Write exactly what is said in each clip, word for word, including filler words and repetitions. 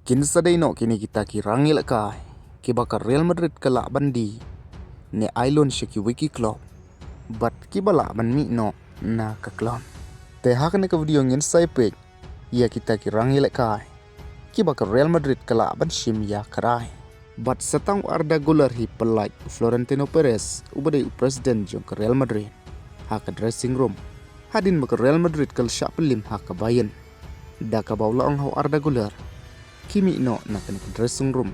Kin sa dei noh kine kita ki rangïalehkai kiba ka Real Madrid ka lah ban die ne ai loan sha kiwei ki club bad kiba lah ban mih noh na ka club. Te ha kane ka video ngin sa ïa peit ïa kita ki rangïalehkai kiba ka Real Madrid ka lah ban shim ïa ka rai. Bad sa tang u Arda Güler hi pynlait u Florentino Perez uba dei u president jong ka Real Madrid ha ka dressing room hadien ba ka Real Madrid ka la shah pynliem ha ka Bayern. Da kaba u la ong ha u Arda Güler, khie mih noh na kane ka dressing room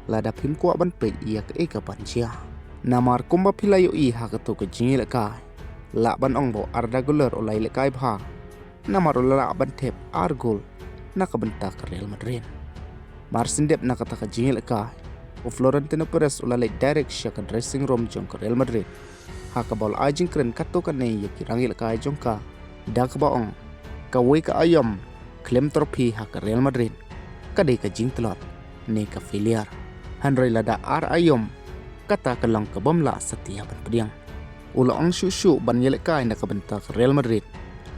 lada phim kwah ban peit ïa kaei ka ban jia. Namar kumba phi la ïohi ha kato ka jingïalehkai, lah ban ong ba u Arda Güler u la ïalehkai bha namar u la lah ban thep ar gol na ka bynta ka Real Madrid. Mar shen dep na kata ka jingïalehkai, u Florentino Perez u la leit direct sha ka dressing room jong ka Real Madrid ha kaba u la ai jingkren katto katne ïa ki rangïalehkai jong ka, da kaba ong, kawei ka aïom khlem trophy ha ka Real Madrid ka dei ka jingtlot ne ka failure, hynrei lada ar aïom, kata ka long ka bym lah satia ban pdiang. U la ong shuh shuh ban ïalehkai na ka bynta ka Real Madrid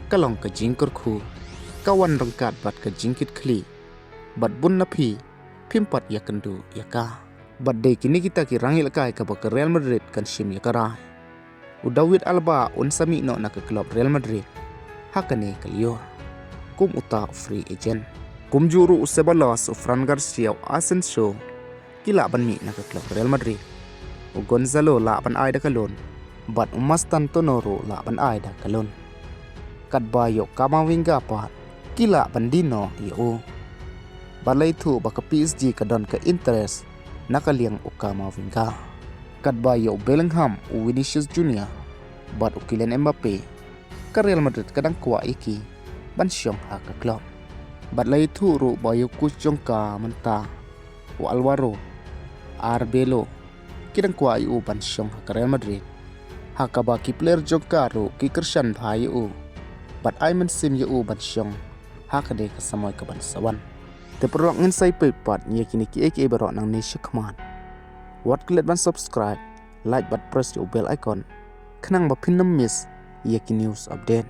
ka long ka jingkyrkhu, ka wan ryngkat bad ka jingkitkhlieh, bad bun na phi phim pat ïakynduh ïa ka. Bad dei kine kita ki rangïalehkai kaba ka Real Madrid kan shim ïa ka rai. U David Alaba un sa mih noh na ka club Real Madrid ha kane ka lyiur kum uta u free agent. Kumjuh ruh u Ceballos, u Fran Garcia, u Asensio ki lah ban mih na ka club Real Madrid. U Gonzalo lah ban ai da ka loan bad u Mastantuono ruh lah ban ai da ka loan. Katba ïa u Camavinga pat ki lah ban die noh ïa u. Bad la ïathuh ba ka P S G ka don ka interest na ka liang u Camavinga. Katba ïa u Bellingham, u Vinicius Junior bad u Kylian Mbappe, ka Real Madrid ka dang kwah ïa ki ban shong ha ka club. Bad la ïathuh ruh ba ïa u coach jong ka mynta, u Alvaro Arbeloa, ki dang kwah ïa u ban shong ha ka Real Madrid, ha kaba ki player jong ka ruh ki kyrshan bha ïa u bad ai mynsiem ïa u ban shong ha kane ka samoi ka ban sa wan. Te paralok, ngin sa ïa peit pat ïa kine kiei kiei baroh nangne shakhmat. Wat klet ban subscribe, like bad press ïa u bell icon khnang ba phin ym miss ïa ki news update.